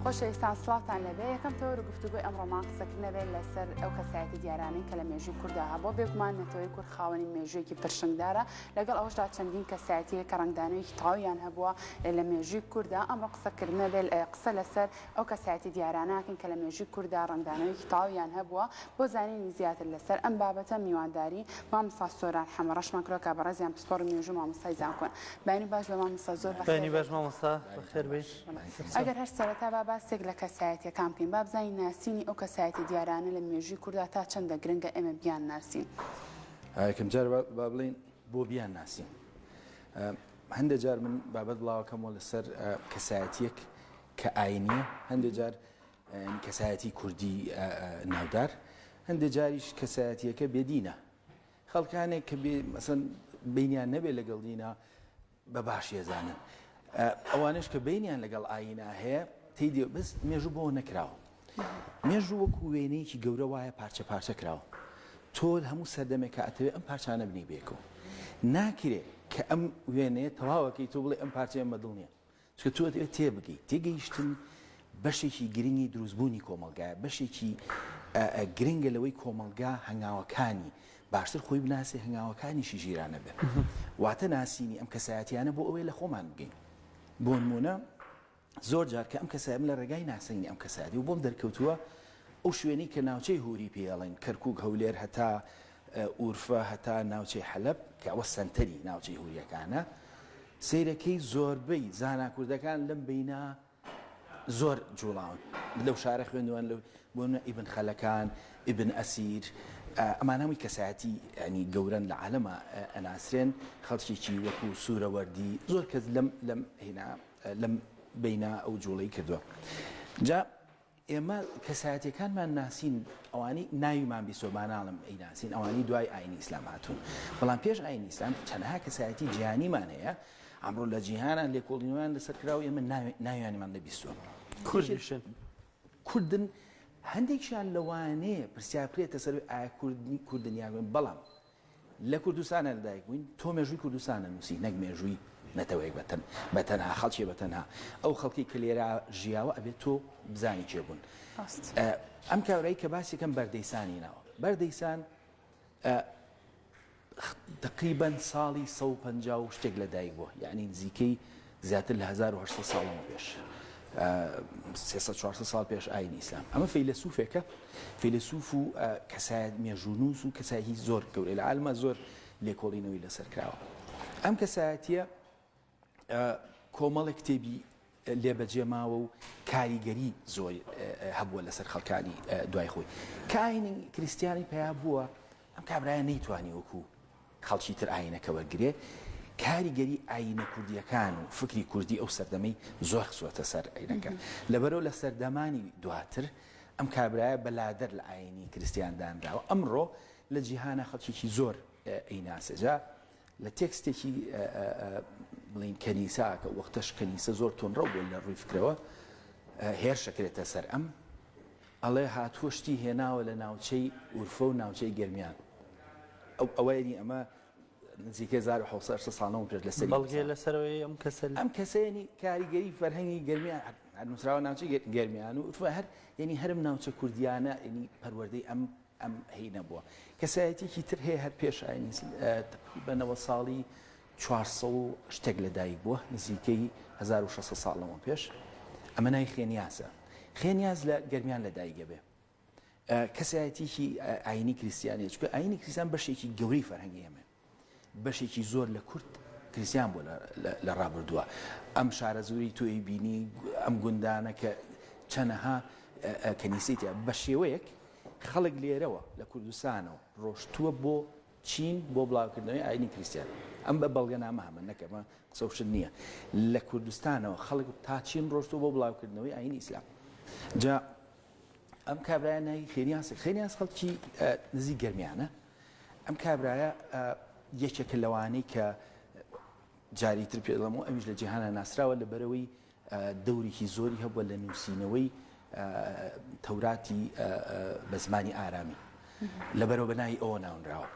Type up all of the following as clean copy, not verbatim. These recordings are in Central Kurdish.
خۆشەویستان سڵاوتان لێبێ یەکەم تەوەر و گفتوگۆی ئەمڕۆمان قسەکردنە بێت لەسەر ئەو کەسایەتی دیارانەی کە لە مێژووی کووردا هەبووە بێگومان نەتەوەی کورد خاوەنی مێژوویەکی پرشنگدارە لەگەڵ ئەوەشدا چەندین کەسایەتی هەیە کە ڕەنگدانەوەیەکی تەواویان هەبووە لە مێژووی کووردا ئەمڕۆ قسەکردنە بێت قسە لەسەر ئەو کەسایەتی دیارانە ئەکەین کە لە مێژووی کورددا ڕەنگدانەوەیەکی تەواویان هەبووە، بۆ زانینی زیاتر لەسەر ئەم بابەتە میوانداری مامۆستا سۆران حەمە ڕەشمان کردووە کە بەڕێزیان پسپۆڕی مێژوو و مامۆستای زانکۆن. بەیانی باش بە مامۆستا زۆر بەخێر بەیانی باش مامۆستا بەخێر بێی. ئەگەر هەر سەرەتا با باسێک لە کەسایەتیەکان بکەین با بزانین ناسینی ئەو کەسایەتیە دیارانە لە مێژووی کورددا تا چەندە گرنگە ئێمە بیانناسین؟ یەکەم جار با بڵێین بۆ بیانناسین؟ هەندێک جار من بابەت بڵاوەکەمەوە لەسەر کەسایەتیەک کە ئاینیە هەندێک جار کەسایەتی کوردی ناودار هەندێک جاریش کەسایەتیەکە بێدینە خەڵکانێک کە مەسەن بینیان نەبێت لەگەڵ دینا بە باش ێزانن ئەوانش کە بینیان لەگەڵ ئاینا هەیە تێدی بەس مێژوو بۆ نەکراوە مێژوو وەکو وێنەیەکی گەورە وایە پارچە پارچە کراوە تۆ هەموو سەردەمێکە ئەتەوێ ئەم پارچانە بنی بێکەوە ناکرێ کە ئەم وێنەیە تەواوەکەی تۆ بڵێ ئەم پارچەیە مەدڵ نییە چونکە تۆ ئەتەوێت تێبگەیت، تێگەیشتن بەشێکی گرنگی دروستبوونی کۆمەڵگایە، بەشێکی گرنگە لەوەی کۆمەڵگا هەنگاوەکانی باشتر خۆی بناسێ، هەنگاوەکانیشی ژیرانە بێت. واتە ناسینی ئەم کەسایەتیانە بۆ ئەوەیە لە خۆمان بگەین. بۆ نموونە زۆر جار کە ئەم کەسایەم لە ڕێگای ناسینی ئەم کەسایەتی و بۆم دەرکەوتووە ئەو شوێنەی کە ناوچەی هوری پێی ئەڵێن، کەرکووک، هەولێر هەتا ئورفە هەتا ناوچەی حەلەب کە ئەوە سەنتەری ناوچەی هوریەکانە، سەیرەکەی زۆربەی زانا کوردەکان لەم بەینە زۆر جوڵاون لەو شارە خوێندوان لەو بۆ نمونە ئیبن خەلەکان، ئیبن ئەسیر، ئەمانە هەمووی کەسایەتی یانی گەورەن لە عالەما ئەناسرێن، خەڵکێکی وەکوو سورەوەردی زۆر کەس لەم لەم هینا لەم بەینە ئەو جوڵەی کردووە. جا ئێمە کەسایەتیەکانمان ناسین ئەوانەی ناویمان بیستوە با ناڵێم ئەیناسین ئەوانەی دوای ئاینی ئیسلام هاتوون بەڵام پێش ئاینی ئیسلام چەندەها کەسایەتی جیهانیمان هەیە ئەمڕۆ لە جیهانە لێکۆڵینەوەیان لەسەر کراوە ئێمە ناویانمان نەبیستوە کوردیشن کوردن هەندێکیان لەوانەیە پرسیار بکرێتە سەر ئایا کوردنی کوردن یان بەڵام لە کوردستانا لەدایک بووین، تۆ مێژووی کوردستان ئەنووسی نەک مێژووی نەتەوەیەک بە تەن بە تەنها خەڵکێ بە تەنها ئەو خەڵکەی کە لێرە ژیاوە ئەبێت تۆ بزانی کێ بوون. ئەم کابرای کە باسی کەم بەردەیسانی ناوە. بەردەیسان تقریبا ساڵی 150 و شتێک لەدایک بووە یعنی نزیکەی زیاتر لە 1800 ساڵ لەمەو پێش 300 400 ساڵ پێش ئاینی ئیسلام ئەمە فەیلەسوفێکە فەیلەسوف و کەسایەت مێژوونووس و کەسایەتی زۆر گەورەی لە عالما زۆر لێکۆڵینەوەی لەسەر کراوە ئەم کەسایەتیە کۆمەڵێک کتێبی لێ بەجێ ماوە و کاریگەری زۆر هەبووە لەسەر خەڵکانی دوای خۆی کە ئاینی کریسیانی پیا بووە ئەم کابرایە نەیتوانی وەکو خەڵکی تر ئاینەکە وەرگرێ، کاریگەری ئاینە کوردیەکان و فکری کوردی ئەو سەردەمەی زۆر خسوەتە سەر ئاینەکە. لەبەرئەوە لە سەردەمانی دواتر ئەم کابرایە بە لادەر لە ئاینی کریستیان دانراوە. ئەمڕۆ لە جیهانا خەڵکێکی زۆر ئەیناسێ. جا لە تێکستێکی بڵێین کەنیسە کە وەختەش کەنیسە زۆر تونڕەو بووە لە ڕووی فکرەوە هێرش ئەکرێتە سەر ئەم ئەڵێ هاتووە شتی هێناوە لە ناوچەی ئورفە و ناوچەی گەرمیان ئەو ئەوەیەنی ئەمە نزیکەی 1700 ساڵ لەمەو پێش لەسەری بەڵگەی لەسەرەوەی ئەم کەسە ئەم کەسەیەنی کاریگەری فەرهەنگی گەرمیان هەر نووسراوە ناوچەی گەرمیان و ئورفە هەر یعنی هەرم ناوچە کوردیانە یعنی پەروەردەی ئەم ئەم هینە بووە کەسایەتێکی تر هەیە هەر پێش ئاینی تقریبا 90 ساڵی 400 و شتێک لەدایک بووە نزیکەی 1600 ساڵ لەمەو پێش ئەمە ناوی خێنیاسە خێنیاز لە گەرمیان لەدایکەبێ کەسایەتیکی ئاینی کریسیانە چونکە ئاینی کریسیان بەشێکی گەورەی فەرهەنگی ئێمە بەشێکی زۆر لە کورد کریسیان بوو لە ڕابردووە ئەم شارە زۆری تۆی بینی ئەم گوندانە کە چەنەها کەنیسەی تیا بە شێوەیەک خەڵک لێرەوە لە کوردستانەوە ڕۆشتووە بۆ چین بۆ بڵاوکردنەوەی ئاینی کریسیان ئەم بە بەڵگەنامە هەمە نەکەمە قسە و شت نییە لە کوردستانەوە خەڵک تا چین ڕۆشتووە بۆ بڵاوکردنەوەی ئاینی ئیسلام جا ئەم کابرایە ناوی خێنیاسە خێنیاس خەڵکی نزیک گەرمیانە ئەم کابرایە یەکێکە لەوانەی کە جاری تر پێ دەڵێم و ئەویش لە جیهانە ناسراوە لە بەرەوەی دەورێکی زۆری هەبووە لە نووسینەوەی تەوراتی بە زمانی ئارامی لەبەرەوە بە ناوی ئەوە ناونراوە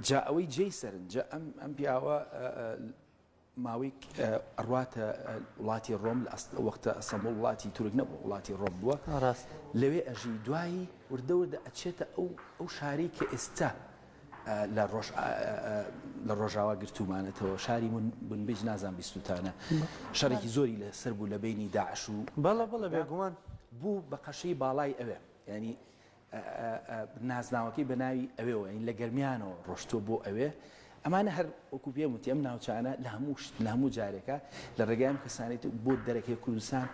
جا ئەوەی جێی سەرنجە ئەم ئەم پیاوە. ماوەیەک ئەڕواتە وڵاتی ڕۆم لە وەختە ئەستەنبوڵ وڵاتی تورک نەبوو وڵاتی ڕۆم بووە ڕاست لەوێ ئەژی دوایی وردە وردە ئەچێتە ئەو ئەو شارەی کە ئێستا لە ڕۆژ لە ڕۆژاوا گرتوومانەتەوە شاری من بنبیج نازان بیستوتانە شەڕێکی زۆری لەسەر بوو لە بینی داعش و بەڵێ بەڵێ بێگومان بوو بە قەشەی باڵای ئەوێ ینی نازناوەکەی بە ناوی ئەوێوە یانی لە گەرمیانەوە ڕۆشتووە بۆ ئەوێ ئەمانە هەر وەکو پێم وتی ئەم ناوچانە لە هەموو لە هەموو جارێکە لە ڕێگای ئەم کەسانەی بۆ دەرەکەی کوردستان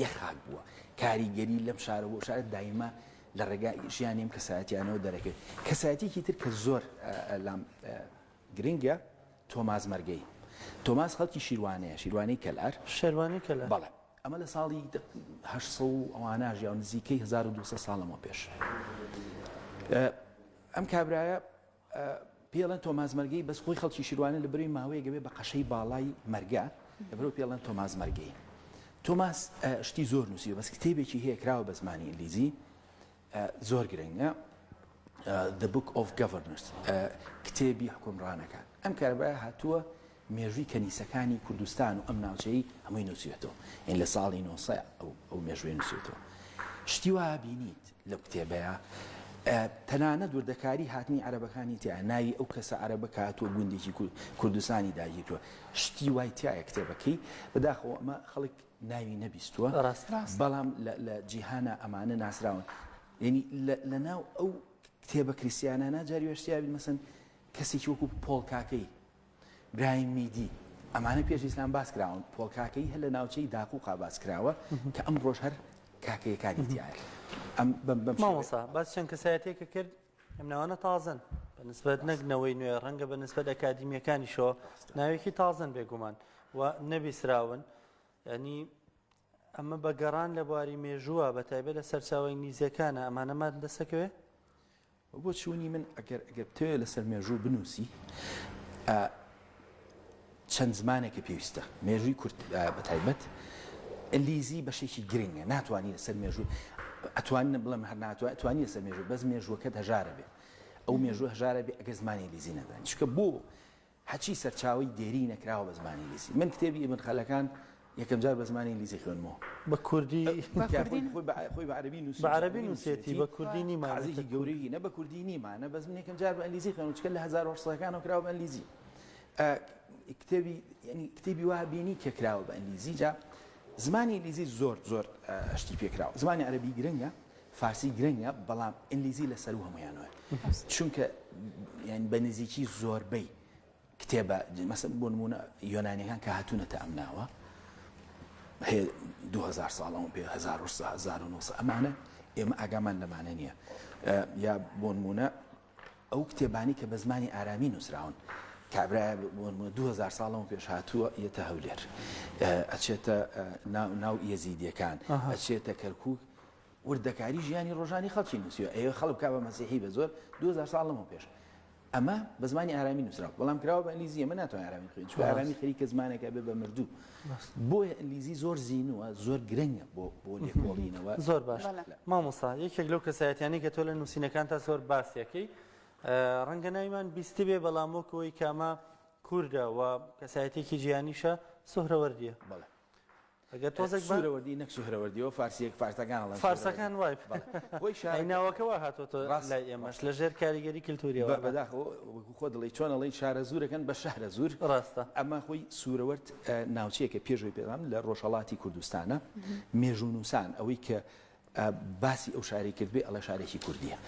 یەک خاک بووە کاریگەری لەم شارە بۆ شارە دایمە لە ڕێگای ژیانی ئەم کەسایەتیانەوە دەرەکەوێت کەسایەتیکی تر کە زۆر لام گرنگە تۆماس مەرگەی تۆماس خەڵکی شیروانەیە شیروانەی کەلار شێروانی کەلار بەڵێ ئەمە لە ساڵی 800 و ئەوانە ژیاو نزیکەی 1200 ساڵ لەمەوە پێش. ئەم کابرایە پێڵەن تۆماز مەرگەی بەس خۆی خەڵکی شیروانە لە بەروی ماوەیە گەبێ بە قەشەی باڵای مەرگە لەبەرەوە پێڵەن تۆماز مەرگەی. تۆماس شتی زۆر نووسیوە بەس کتێبێکی هەیە کراوە بە زمانی ئینگلیزی زۆر گرنگە The Book of Governors کتێبی حوکمڕانەکان. ئەم کاربایە هاتووە مێژووی کەنیسەکانی کوردستان و ئەم ناوچەی هەمووی نووسیوێتەوە یعنی لە ساڵی 900 ئەو ئەو مێژووی نووسیوێتەوە شتی وا بینیت لەو کتێبەیە تەنانەت وردەکاری هاتنی عەرەبەکانی تیا ناوی ئەو کەسە عەرەبە کە هاتووە گوندێکی کوردستانی داگیرکردووە شتی وای تایە کتێبەکەی بەداخەوە ئەمە خەڵک ناوی نەبیستووە بەڵام لە جیهانە ئەمانە ناسراون یعنی لە ناو ئەو کتێبە کریسیانانە جاری وێشتیابی مەسن کەسێکی وەکو پۆڵ کاکەی برایم میدی ئەمانە پێش ئیسلام باس کراون پۆڵ کاکەی هەر لە ناوچەی داقوقا باس کراوە کە ئەمڕۆش هەر کاکەیەکانی تیایە ئەم بەم بەم مامۆستا باس چەند کەسایەتێکە کرد ئەم ناوانە تازەن بە نسبەت نەک نەوەی نوێ ڕەنگە بە نسبەت ئەکادیمیەکانیشەوە ناوێکی تازەن بێگومان و نەبیسراون ینی ئەمە بە گەڕان لە بواری مێژووە بە تایبەت لە سەرچاوە ئینگلیزیەکانە ئەمانەمان دەسەکەوێ؟ بۆ چوونی من ئەگەر ئەگەر بتەوێ لەسەر مێژوو بنووسی چەند زمانێکە پێویستە مێژووی کورد بە تایبەت ئەلیزی بەشێکی گرنگە ناتوانانی لەسەر مێژوو ئەتوانن بڵێم هەر ناتوانانی توانی لەسەر مێژوو بەس مێژووەکەت هەژارە بێ ئەو مێژوو هەژارە بێ ئەگەر زمانی ئینگلیزی نەزانی چونکە بۆ هەرچی سەرچاوەی دێرینە کراوە بە زمانی ئینگلیزی. من کتێبی ئیبن خەلەکان یەکەم جار بە زمانی ئینگلیزی خوێندمەوە. بە کوردی؟ خۆی بە خۆی بە عەرەبی نووسیویەتی. بە عەرەبی نووسیەتی، بە کوردی نیمانە. قازێکی گەورەی نە بە کوردی نیمانە، بەس من یەکەم جار بە ئینگلیزی خوێندمەوە، چونکە لە 1800 ەکانەوە کراوە بە ئینگلیزی. کتێبی یانی کتێبی وا بینی کە کراوە بە ئینگلیزی جا زمانی ئینگلیزی زۆر زۆر شتی پێ کراوە. زمانی عەرەبی گرنگە. فارسی گرنگە بەڵام ئینگلیزی لە سەروو هەموویانەوەیە چونکە یان بە نزیکی زۆربەی کتێبە مەسەن بۆ نمونە یۆنانیەکان کە هاتوونەتە ئەم ناوە هەیە 2000 ساڵەوە پێ 1900 ئەمانە ئێمە ئاگامان لەمانە نییە یا بۆ نمونە ئەو کتێبانی کە بە زمانی ئارامی نووسراون کابرایە بۆ نمونە 2000 ساڵەوە پێش هاتووە یەتە هەولێر ئەچێتە ناو یەزیدیەکان ئەچێتە کەرکک وردەکاری ژیانی ڕۆژانی خەڵکی نووسیوە، ئەیەوێ خەڵک بکا بە مەسیحی بە زۆر، 2000 ساڵ لەمەو پێش. ئەمە بە زمانی ئارامی نووسراوە، بەڵام کراوە بە ئینگلیزی، ئێمە ناتوانین ئارامی بخوێنین، چونکە ئارامی خەریکە زمانێک ئەبێ بە مردوو. بۆیە ئینگلیزی زۆر زینووە، زۆر گرنگە بۆ بۆ لێکۆڵینەوە. زۆر باش مامۆستا، یەکێک لەو کەسایەتیانەی کە تۆ لە نووسینەکانتا زۆر باسی ئەکەی، ڕەنگە ناویمان بیستبێ، بەڵام وەک ئەوەی کە ئەمە کوردە و کەسایەتییەکی جیهانیشە، سوهرەوەردییە. بەڵێ. ئەگەر تۆزێک بە سوورەوەردی نەک سوهرەوەردیەوە فارسیەک فارسەکان ئەڵێن فارسەکان وای خۆی شار ئەی ناوەکە وا هاتۆتە ڕاست لای ئێمەش لە ژێر کاریگەری کلتوریەوە بە بەداخەوە وەکو خۆت دەڵێی چۆن ئەڵێن شارەزوورەکەن بە شەهرەزوور ڕاستە ئەمە خۆی سوورەوەرد ناوچەیەکە پێش ئەوەی پێدام لە ڕۆژهەڵاتی کوردستانە مێژوونووسان ئەوەی کە باسی ئەو شارەی کردبێ ئەڵێ شارێکی کوردیە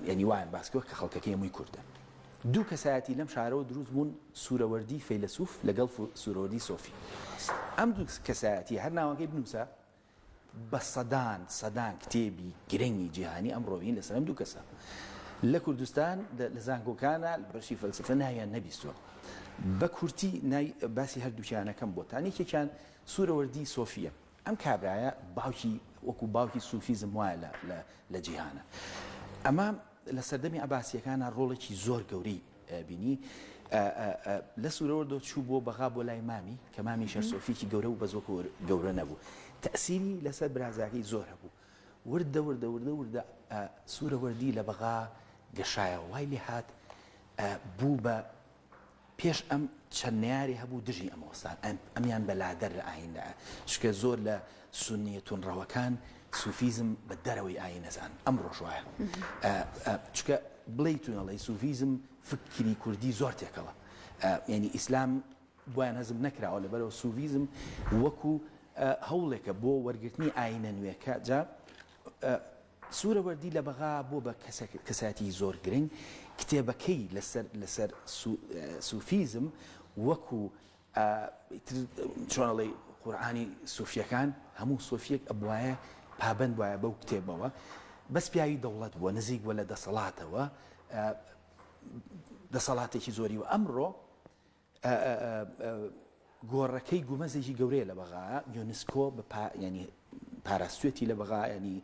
یعنی وایان باس کردوە کە خەڵکەکەی هەمووی کوردە دوو کەسایەتی لەم شارەوە دروست بوون سورەوەردی فەیلەسوف لەگەڵ سورەوەردی سۆفی ئەم دوو کەسایەتی هەر ناوەکەی بنووسە بە سەدان سەدان کتێبی گرنگی جیهانی ئەمڕۆین لەسەر ئەم دوو کەسە لە کوردستان لە زانکۆکانە لە بەشی فەلسفە ناویان نەبیستووە بە کورتی ناوی باسی هەردووکیانەکەم بۆتان یەکێکیان سورەوەردی سۆفیە ئەم کابرایە باوکی وەکو باوکی سوفیزم وایە لە لە لە جیهانە. ئەمە لە سەردەمی عەباسییەکانا ڕۆڵێکی زۆر گەورەی بینی. لە سورەوەردەوە چوو بۆ بەغا بۆ لای مامی کە مامی شەر سۆفیکی گەورە بوو بەس وەکو گەورە نەبوو. تەئسیری لەسەر برازاکەی زۆر هەبوو. وردە وردە وردە وردە سورەوەردی لە بەغا گەشایەوە وای لێ هات بوو بە. پێش ئەم چەند نەیارێ هەبوو دژی ئەم وەستان ئەمیان بە لادەر لە ئایین دایە چونکە زۆر لە سوننیە توندڕەوەکان سوفیزم بە دەرەوەی ئایین ئەزانن ئەمڕۆش وایە چونکە بڵێیت و نەڵێی سوفیزم فکری کوردی زۆر تێکەڵە یعنی ئیسلام بۆیان هەزم نەکراوە لەبەرەوە سوفیزم وەکو هەوڵێکە بۆ وەرگرتنی ئایینە نوێکە جا سورەوەردی لە بەغا بووە بە کەسایەتیی زۆر گرنگ، کتێبەکەی لەسەر لەسەر سوفیزم وەکو ئیتر چۆن ئەڵێی قورئانی سوفییەکان، هەموو سۆفییەک ئەبوایە پابەند بوایە بەو کتێبەوە، بەس پیاوی دەوڵەت بووە، نزیک بووە لە دەسەڵاتەوە، دەسەڵاتێکی زۆری و ئەمڕۆ گۆڕەکەی گومەزێکی گەورەیە لە بەغا، یۆنسکۆ بە پا یانی پاراستوێتی لە بەغا ینی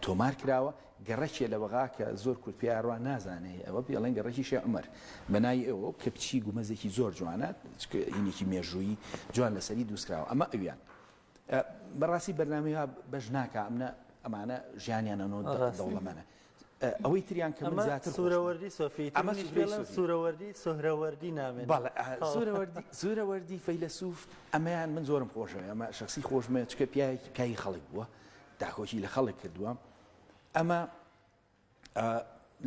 تۆمار کراوە، گەڕەکێ لە بەغا کە زۆر کورد پێیا ڕوا نازانێ ئەوە پێڵێن گەڕەکی شێخ عومەر بە ناوی ئەوە کە بچی گومەزێکی زۆر جوانە هینێکی مێژوویی جوان لەسەری دروست کراوە ئەمە ئەویان بەڕاستی بەرنامەی وا بەش ناکا ئەمنە ئەمانە ژیانیان ئەنۆ دەوڵەمەنە ئەوەی تریان کە من زیاتر سورەوەردی سۆفی ئەمە سوورەوەردی سورەوەردی سوهرەوەردی نامێن بەڵێ سورەوەردی سورەوەردی فەیلەسوف ئەمەیان من زۆرم خۆشەوێ ئەمە شخصی خۆشمە چکە پیاوێکی پیاوی خەڵک بووە داکۆکی لە خەڵک کردووە ئەمە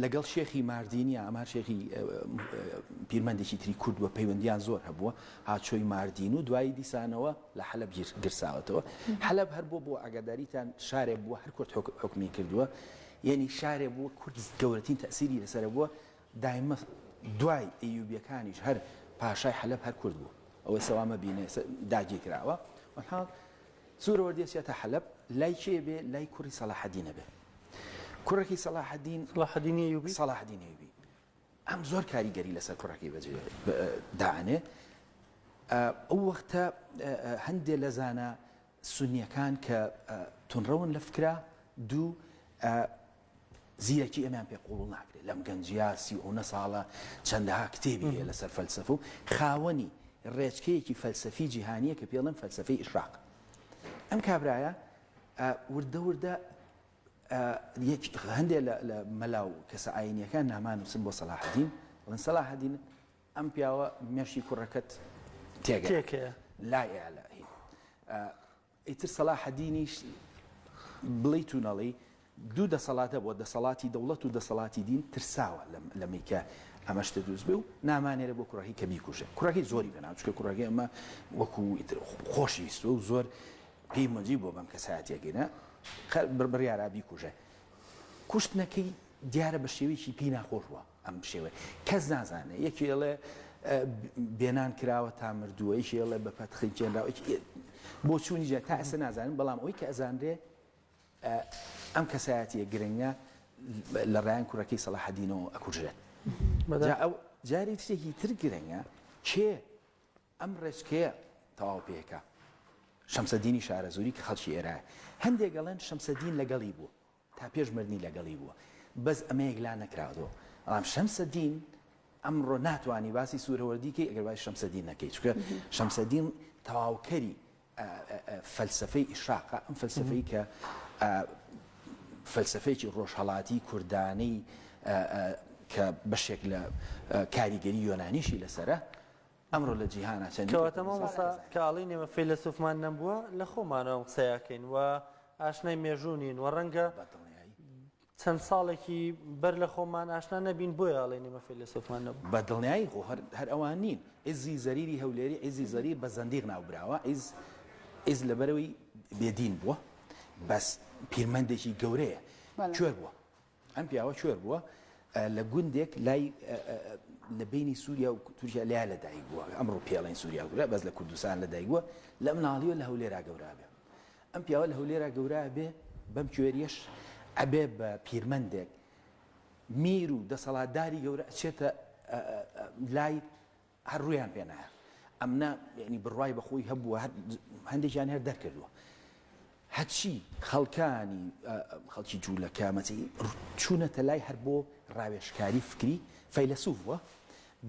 لەگەڵ شێخی ماردینیا، ئەمە هەر شێخی پیرمەندێکی تری کورد بووە، پەیوەندییان زۆر هەبووە، هاچۆی ماردین و دوایی دیسانەوە لە حەلەب گیرساوەتەوە. حەلەب هەر بۆ بۆ ئاگاداریتان شارێ بووە هەر کورد حوکمی کردووە، یەنی شارێ بووە کورد گەورەترین تەئسیری لەسەرە بووە، دایمە دوای ئەیوبیەکانیش هەر پاشای حەلەب هەر کورد بوو، ئەوەی سەوا مەبینێ داگیر کراوە. وەلحاڵ سورەوەردی ئەچێتە حەلەب، لای کێ بێ؟ لای کوڕی سەڵاحەدین ئەبێ. کوڕەکەی سەڵاحەدین سەڵاحەدینی ئەیوبی؟ سەڵاحەدینی ئەیوبی. ئەم زۆر کاریگەری لەسەر کوڕەکەی بەجێ دائەنێ. ئەو وەختە هەندێ لە زانا سونیەکان کە تونڕەون لە فکرا، دوو زیرەکی ئەمیان پێ قوبوڵ ناکرێت لەم گەنجیا 39 ساڵە چەندەها کتێبی هەیە لەسەر فەلسەفە و خاوەنی ڕێچکەیەکی فەلسەفی جیهانیە کە پێڵێن فەلسەفەی ئیشراق ئەم کابرایە وردە وردە هەندێک لە مەلا و کەسە ئاینیەکان نامانووسن بۆ سەلاحدین بڵێن سەلاحدین ئەم پیاوە مێشی کوڕەکەت تێگە لای ئیتر سەلاحەدینیش بڵێیت و نەڵێی دوو دەسەڵات هەبووە، دەسەڵاتی دەوڵەت و دەسەڵاتی دین، ترساوە لەمەی کە ئەمە شتە دروست بێ و نامانێرێ بۆ کوڕەکەی کە بیکوژێ. کوڕەکەی زۆری پێ ناوە، چونکە کوڕەکەی ئەمە وەکوو ئیتر خۆشی ویستووە و زۆر پێی مەجی بووە بەم کەسایەتییەکەی نا، بڕیارا بیکوژێ. کوشتنەکەی دیارە بە شێوەیەکی پێی ناخۆش بووە. ئەم شێوەیە کەس نازانێ یەکی ئەڵێ بێنان کراوە تا مردووە یەکی ئەڵێ بە پەت خنکێنراوە بۆچوونی جیا تا ئێستا نازانن بەڵام ئەوەی کە ئەزانرێ ئەم کەسایەتیە گرنگە لە ڕایان کوڕەکەی سەڵاحەدینەوە ئەکوژرێت ئەو جاری شتێکی تر گرنگە کێ ئەم ڕێچکەیە تەواو پێکە شەمسەدینی شارەزووری کە خەڵکی ئێرایە هەندێک ئەڵێن شەمسەدین لەگەڵی بوو تا پێش مردنی لەگەڵی بووە بەس ئەمە یەکلا نەکراوەتەوە بەڵام شەمسەدین ئەمڕۆ ناتوانی باسی سوورەوەردی کەی ئەگەر باسی شەمسەدین نەکەی چونکە شەمسەدین تەواوکەری فەلسەفەی ئیشراقە ئەم فەلسەفەی کە فەلسەفەیەکی ڕۆژهەڵاتی کوردانەی کە بەشێک لە کاریگەری یۆنانیشی لەسەرە ئەمڕۆ لە جیهانا چەندین کەواتە مامۆستا کە ئەڵێین ئێمە فەیلەسوفمان نەبووە لە خۆمانەوە ئەم قسەیە ئەکەین و ئاشنای مێژوو نین و ڕەنگە چەند ساڵێکی بەر لە خۆمان ئاشنا نەبین بۆیە ئەڵێین ئێمە فەیلەسوفمان نەبوو. بە دڵنیایی خۆ هەر هەر ئەوان نین. عیزی زەریری هەولێری عیزی زەریر بە زەندیق ناوبراوە عیز عیز لەبەرەوەی بێدین بووە بەس پیرمەندێکی گەورەیە کوێر بووە. ئەم پیاوە کوێر بووە لە گوندێک لای لە بینی سووریا و تورکیا لیا لە دایک بووە ئەمڕۆ پێڵێن سووریا و بەس لە کوردستان لە دایک بووە لە مناڵیوە لە هەولێرا گەورە بێ ئەم پیاوە لە هەولێرا گەورە بێ بەم کوێریەش ئەبێ بە پیرمەندێک میر و دەسەڵاتداری گەورە ئەچێتە لای هەر ڕوویان پێ نایە ئەمنە یعنی بڕوای بە خۆی هەبووە هەر هەندێکیان هەر دەرکردووە هەرچی خەڵکانی خەڵکی جوولەکە مەسی چوونەتە لای هەر بۆ ڕاوێژکاری فکری فەیلەسوف بووە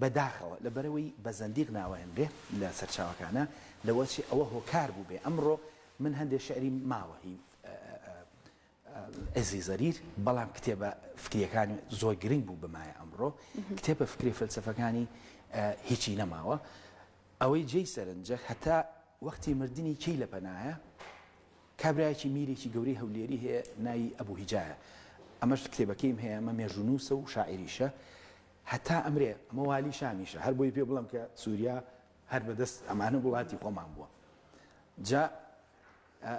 بەداخەوە لەبەرەوەی بە زەندیق ناوەهێنرێ لە سەرچاوەکانە لەوە چی ئەوە هۆکار بوو بێ ئەمڕۆ من هەندێک شعری ماوە هی عزی زەریر، بەڵام کتێبە فکریەکانی زۆر گرنگ بوو بمایە ئەمڕۆ کتێبە فکری فەلسەفەکانی. هیچی نەماوە. ئەوەی جێی سەرنجە هەتا وەختی مردنی کێی لە پەنایە؟ کابرایەکی میرێکی گەورەی هەولێری هەیە ناوی ئەبو هیجایە ئەمەش کتێبەکەیم هەیە ئەمە مێژوونووسە و شاعیریشە هەتا ئەمرێ ئەمە والی شامیشە هەر بۆی پێ بڵێم کە سووریا هەر بەدەست ئەمانە وڵاتی خۆمان بووە جا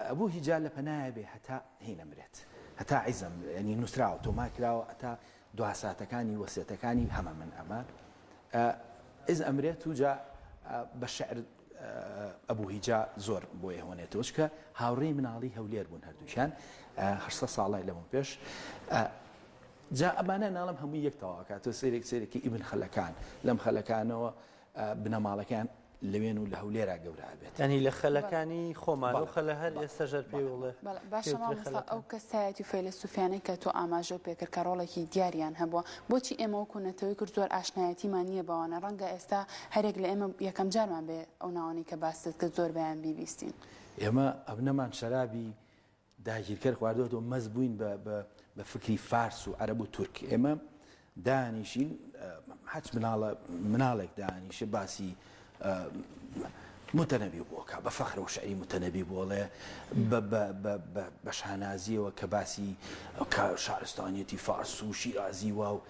ئەبو هیجا لە پەنایە بێ هەتا هی نەمرێت هەتا عیزەم ینی نووسراوە تۆمار کراوە هەتا دوا ساتەکانی وەسێتەکانی هەمە من ئەمە ئیز ئەمرێت و جا بە شعر ئەبو هیجا زۆر بۆی هۆنێتەوە چکە هاوڕێی مناڵی هەولێر بوون هەردووکیان 800 ساڵای لەمە پێش جا ئەمانە ناڵم هەموو یەک تەواکات تۆ سەیرێک سەیرێکی ئیبن خەلەکان لەم خەلەکانەوە بنەماڵەکەیان لەوێن و لە هەولێرا گەورە ئەبێت. یانی لە خەلەکانی خۆمان ئەو خەلە هەر ئێستەش هەر پێی وڵێ بەڵێ باشە مامۆستا ئەو کەسایەتی و فەیلەسوفیانەی کە تۆ ئاماژەو پێکرد کە ڕۆڵێکی دیاریان هەبووە بۆچی ئێمە وەکو نەتەوەی کورد زۆر ئاشنایەتیمان نییە بەوانە ڕەنگە ئێستا هەرێک لە ئێمە یەکەم جارمان بێ ئەو ناوانەی کە باست کرد زۆربەیان بیبیستین. ئێمە ئەبنەمان شەرابی داگیرکەر خواردۆتەوە مەست بووین بە بە بە فکری فارس و عەرەب و تورک ئێمە دانیشین هەچ مناڵە مناڵێک دانیشە باسی متەنەبی بۆکە بە فەخرە و شعری متەنەبی بۆڵێ بە شانازیەوە کە باسی کە شارستانیەتی فارس و شیرازی وا و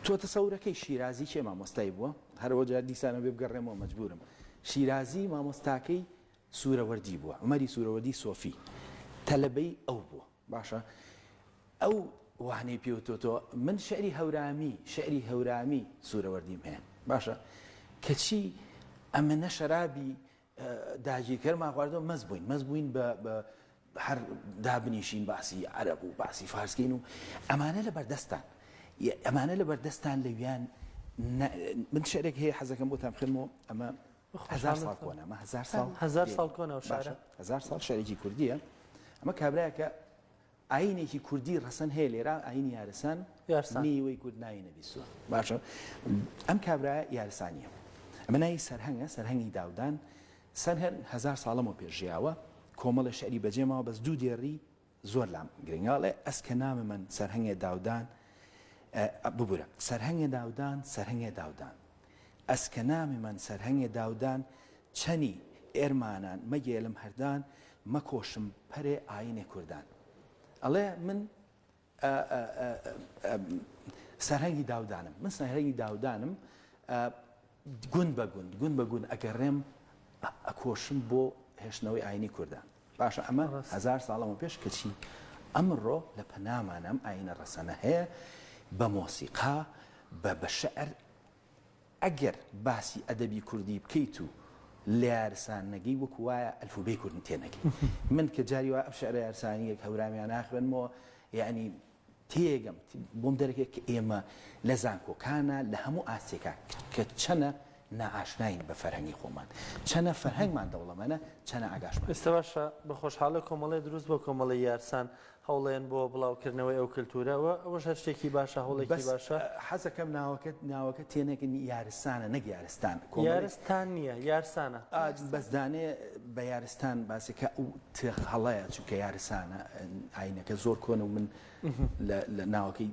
تۆ تەسەورەکەی شیرازی کێ مامۆستای بووە هەرەوە جار دیسانە بێ بگەڕێمەوە مەجبورم شیرازی مامۆستاکەی سورەوەردی بووە عومەری سورەوەردی سۆفی تەلەبەی ئەو بووە باشە ئەو وانەی پێوتۆتەوە من شعری هەورامی شعری هەورامی سورەوەردیم هەیە باشە کەچی ئەمە نە شەرابی داگیرکەرمان خواردەوە مەز بووین مەز بووین بە هەر دابنیشین باسی عەرەب و باسی فارسکەین و ئەمانە لە بەردەستان ئەمانە لە بەردەستان لەویان من شعرێک هەیە حەزەکەم بۆتان بخێنمەوە ئەمە هەزار ساڵ کۆنە ئەمە هەزار ساڵ هەزار ساڵ کۆنە ئەو شارە هەزار ساڵ شعرێکی کوردیە ئەمە کابرایەکە ئاینێکی کوردی ڕەسەن هەیە لێرە ئاینی یارسان نیوەی کورد ناوی نەبیستوە باشە ئەم کابرایە یارسانیە ئەمە ناوی سەرهەنگە سەرهەنگی داودان سەرهەنگ هەزار ساڵەمەوە پێش ژیاوە کۆمەڵە شعری بەجێماوە بەس دوو دێڕی زۆر لام گرنگە ئەڵێ ئەس کە نامە من سەرهەنگێ داودان ببورە سەرهەنگێ داودان سەرهەنگێ داودان ئەس کە نامی من سەرهەنگێ داودان چەنی ئێرمانان مەگێلم هەردان مەکۆشم پەرێ ئاینێ کوردان ئەڵێ من سەرهەنگی داودانم من سەرهەنگی داودانم گوند بە گوند گوند بە گوند ئەگەڕێم ئەکۆشم بۆ هێشتنەوەی ئاینی کوردان باشە ئەمە هەزار ساڵ لەمە پێش کەچی ئەمڕۆ لە پەنامان ئەم ئاینە ڕەسەنە هەیە بە مۆسیقا بە بە شعر ئەگەر باسی ئەدەبی کوردی بکەیت و لە یارسان نەگەی وەکو وایە ئەلفوبێی کوردی تێنەگەی من کە جاری وا ئەم شعرە یارسانییەک هەورامیان ناخوێنمەوە یعنی تێگەم بۆم دەرەکەوێت کە ئێمە لە زانکۆکانا لە هەموو ئاستێکا کە چەنە نائاشناین بە فەرهەنگی خۆمان چەنە فەرهەنگمان دەوڵەمەنە چەنە ئاگاشمان ئێستا باشە بە خۆشحاڵی کۆمەڵەی دروست بۆ کۆمەڵەی یارسان هەوڵێن بۆ بڵاوکردنەوەی ئەو کلتورە و ئەوەش هەر شتێکی باشە هەوڵێکی بەس باشە. حەزەکەم ناوەکەت ناوەکە تێنەگەن یارستانە نەک یارستان کۆمەڵێک یارستان نییە یارسانە. بەس دانێ بە یارستان باسەکە ئەو ت هەڵەیە چونکە یارسانە ئاینەکە زۆر کۆنە و من لە لە ناوەکەی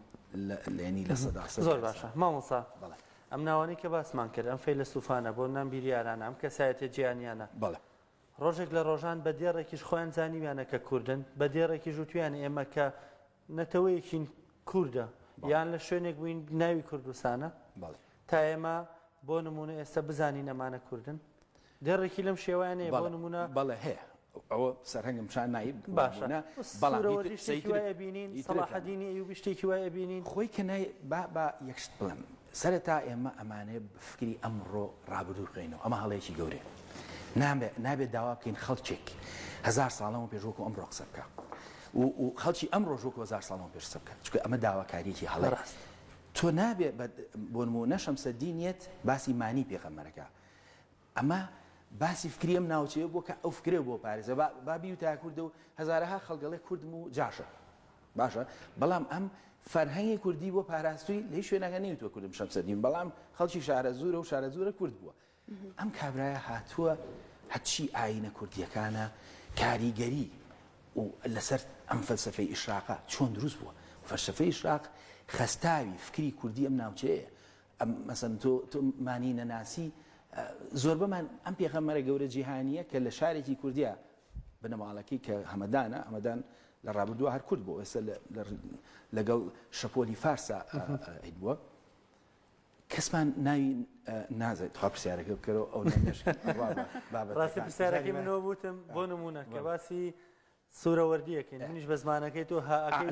لە لەیانی 100% زۆر باشە مامۆستا بەڵێ ئەم ناوانەی کە باسمان کرد ئەم فەیلەسوفانە بۆ نام بیریارانە ئەم کەسایەتیە جیهانیانە بەڵێ ڕۆژێک لە ڕۆژان بە دێڕێکیش خۆیان زانیویانە کە کوردن، بە دێڕێکیش وتویانە ئێمە کە نەتەوەیەکین کوردە یان لە شوێنێک بووین ناوی کوردستانە تا ئێمە بۆ نمونە ئێستا بزانین ئەمانە کوردن دێڕێکی لەم شێوانەیە بۆ نمونە بەڵێ هەیە ئەوە سەرهەنگم شان نایب باشە بەڵام شتێکی وای ئەبینین سەڵاحەدینی ئەیوبی شتێکی وای ئەبینین خۆی کە نای با با یەک شت بڵێم سەرەتا ئێمە ئەمانەیە بە فکری ئەمڕۆ ڕابردوو بخەینەوە ئەمە هەڵەیەکی گەورەیە نابێ نابێت داوا بکەین خەڵکێک هەزار ساڵەوە پێش وەکو ئەمڕۆ قسە بکە و و خەڵکی ئەمڕۆش وەکو هەزار ساڵەوە پێش قسە بکە چونکە ئەمە داواکاریەکی هەڵەیە ڕاست تۆ نابێ بە بۆ نموونە شەمسەدین یەت باسی مانی پێغەمبەرەکە ئەمە باسی فکری ئەم ناوچەیە بووە کە ئەو فکرە بۆ پارێزە با با بیوتایە کوردە و هەزارەها خەڵک ئەڵێ کوردم و جاشە باشە بەڵام ئەم فەرهەنگی کوردی بۆ پاراستووی لە هیچ شوێنەکە نەیوتووە کوردم شەمسەدین بەڵام خەڵکی شارەزوورە و شارەزوورە کورد بووە ئەم کابرایە هاتووە هەرچی ئاینە کوردیەکانە کاریگەری و لەسەر ئەم فەلسەفەی ئیشراقە چۆن دروست بووە فەلسەفەی ئیشراق خەستاوی فکری کوردی ئەم ناوچەیە. ئەم مەسەن تۆ تۆ مانی نەناسی زۆربەمان ئەم پێغەمبەرە گەورە جیهانییە کە لە شارێکی کوردیە بنەماڵەکەی کە هەمەدانە هەمەدان لە ڕابردووە هەر کورد بوو ئێستا لەگەڵ شەپۆلی فارسا عید بووە کەسمان ناوی نازێت تخوا پرسیارەکە بکەرەوە ئەو ڕاستی پرسیارەکەی منەوە بوتم بۆ نمونە کە باسی سورەوەردیەکەین منیش بە زمانەکەی تۆ هاکەی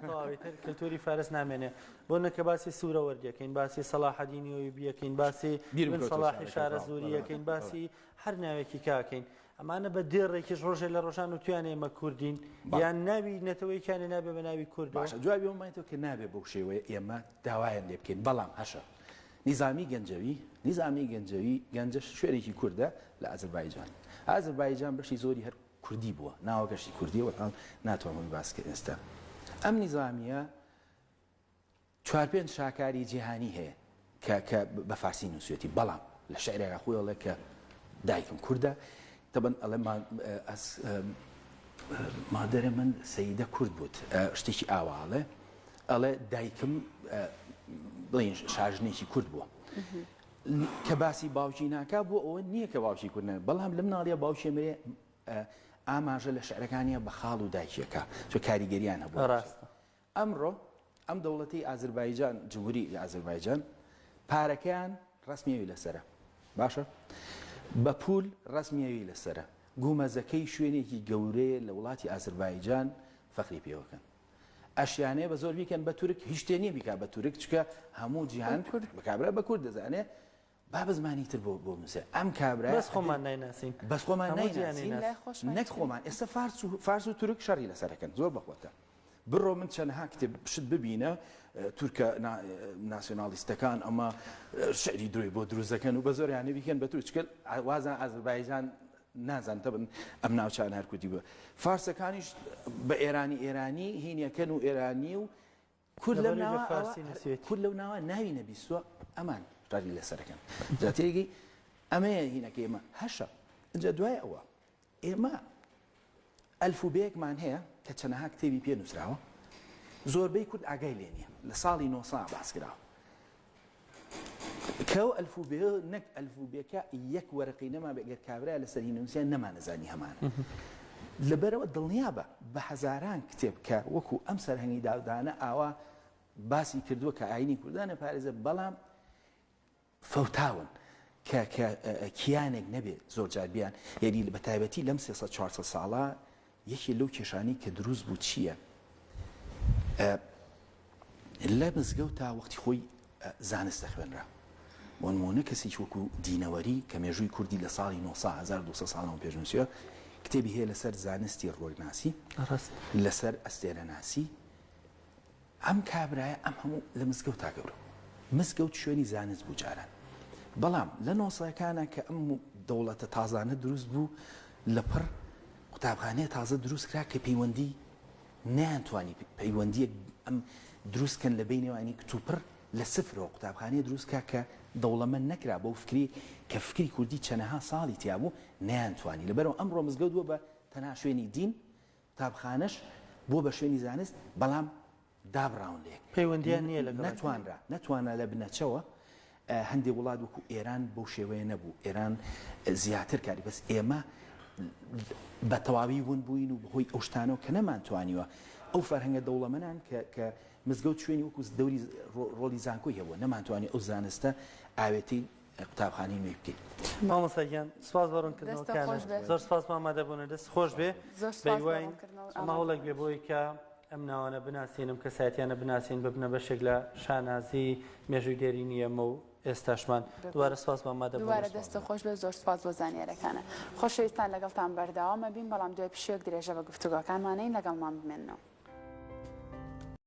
تەواوی تر کللتوری فارس نامێنێ بۆ نەکە باسی سورەوەردیەکەین باسی سەڵاحەدینی ئەیوبیەکەین باسی بن سەڵاحی شارەزووریەکەین باسی هەر ناوێکی کاکەین ئەمانە بە دێڕێکیش ڕۆژێ لە ڕۆژان و تویان ئێمە کوردین یان ناوی نەتەوەیەکیان نابێ بە ناوی کورد. باشە جوابی ئەوە مایتەوە کە نابێ بەو شێوەیە ئێمە داوایان لێ بکەین بەڵام هەشە نیزامی گەنجەوی نیزامی گەنجەوی گەنجە شوێنێکی کوردە لە ئازربایجان ئازربایجان بەشی زۆری هەر کوردی بووە ناوەکەشی کوردیە وەڵام ناتوانم باس کە ئێستا ئەم نیزامیە چوار پێنج شاکاری جیهانی هەیە کە کە بە فارسی نووسێتی بەڵام لە شعرێکا خۆی ئەڵێ کە دایکم کوردە تەبەن ئەڵێ مادەرە من سەیدە کورد بوت شتێکی ئاوا ئەڵێ ئەڵێ دایکم بڵین شاژنێکی کورد بووە کە باسی باوکی ناکا بۆ ئەوە نییە کە باوکی کورد بەڵام لەم ناڵە باوکی مرێ ئاماژە لە شعرەکانیە بە خاڵ و دایکیەکە چۆ کاریگەریان هەبوو ڕاستە ئەمڕۆ ئەم دەوڵەتەی ئازربایجان، جمهوری ئازربایجان، پارەکەیان ڕەسمی ئەوی لەسەرە. باشە؟ بە پول ڕەسمی ئەوی لەسەرە. گومەزەکەی شوێنێکی گەورەیە لە وڵاتی ئازربایجان فەخری پێوەکەن. ئەشیانەیە بە زۆر بیکەن بە تورک، هیچ شتێ نییە بیکا بە تورک، چونکە هەموو جیهان بە کابرا بە کورد دەزانێ. با بە زمانی تر بۆ بۆ بنووسێ ئەم کابرا بەس خۆمان نایناسین بەس خۆمان نایناسین نەک خۆمان ئێستا فارس و فارس و تورک شەڕی لەسەرەکەن زۆر بەخۆتە بڕۆ من چەندها کتێب شت ببینە تورکە ناسیۆنالیستەکان ئەمە شعری درۆی بۆ دروست دەکەن و بە زۆریانە بیکەن بە تورکە وازان ئازربایجان نازان تەبن ئەم ناوچانە هەر کوردی بووە فارسەکانیش بە ئێرانی ئێرانی هینەکەن و ئێرانی و کورد لەو ناوە کورد لەو ناوە ناوی نەبیستووە ئەمان شەڕی لەسەرەکەن جا تێگەی ئەمەیە هینەکە ئێمە هەشە ئینجا دوای ئەوە ئێمە ئەلفوبێکمان هەیە کە چەنەها کتێبی پێ نووسراوە زۆربەی کورد ئاگای لێ نییە لە ساڵی 900 باس کراوە کە ئەو ئەلفوبێ نەک ئەلفوبێکە یەک وەرەقەی نەمابێ گەر کابرا لەسەری نووسیان نەمانەزانی هەمانە. لەبەرئەوە دڵنیابە بە هەزاران کتێب کە وەکو ئەم سەرهەنگی داودانە ئاوا باسی کردووە کە ئاینی کوردان ئەپارێزێ بەڵام فەوتاون کە کە کیانێک نەبێ زۆر جار بیان یعنی بە تایبەتی لەم 300 400 ساڵە یەکێ لەو کێشانەی کە دروست بوو چییە؟ لە مزگەوتا وەختی خۆی زانست دەخوێنرا. بۆ نموونە کەسێکی وەکو دینەوەری کە مێژووی کوردی لە ساڵی 900 1200 ساڵ لەمەو پێش نووسیوە، کتێبی هەیە لەسەر زانستی ڕوەکناسی، لەسەر ئەستێرەناسی. ئەم کابرایە ئەم هەموو لە مزگەوتا گەورە بوو. مزگەوت شوێنی زانست بوو جاران. بەڵام لە نۆسەکانا کە ئەم دەوڵەتە تازانە دروست بوو لەپڕ قوتابخانەیە تازە دروست کرا کە پەیوەندی نەیانتوانی پەیوەندیەک ئەم دروست کەن لە بەینەوانی کتوپڕ لە سفرەوە قوتابخانەیە دروست کرا کە دەوڵەمەند نەکرا بەو فکری کە فکری کوردی چەنەها ساڵی تیا بوو نەیانتوانی لەبەرئەوە ئەمڕۆ مزگەوت بووە بە تەنها شوێنی دین قوتابخانەش بووە بە شوێنی زانست بەڵام دابڕاون لە یەک. پەیوەندیان نییە لەگەڵ یەکتر. نەتوانرا نەتوانرا لە بنەچەوە هەندێ وڵات وەکو ئێران بەو شێوەیە نەبوو ئێران زیاتر کاری بەس ئێمە بە تەواوی ون بووین و بەهۆی ئەو شتانەوە کە نەمانتوانیوە ئەو فەرهەنگە دەوڵەمەنان کە کە مزگەوت شوێنی وەکو دەوری ڕۆڵی زانکۆی هەبووە نەمانتوانی ئەو زانستە ئاوێتەی قوتابخانەی نوێی بکەین. مامۆستا گیان سپاس بۆ ڕوونکردنەوەکانت. زۆر سپاس بۆ ئامادەبوونت. دەست خۆش بێ. بەهیواین ئەمە هەوڵێک بێ بۆی کە ئەم ناوانە بناسین، ئەم کەسایەتیانە بناسین، ببنە بەشێک لە شانازی مێژووی دێرینی ئێمە و ئێستاشمان. دووبارە سپاس بۆ ئامادەبوونت. دووبارە دەستت خۆش بێت زۆر سپاس بۆ زانیارەکانت. خۆشەویستان لەگەڵتان بەردەوام ئەبین بەڵام دوای پشوویەک درێژە بە گفتوگۆکانمان ئەین لەگەڵمان بمێننەوە.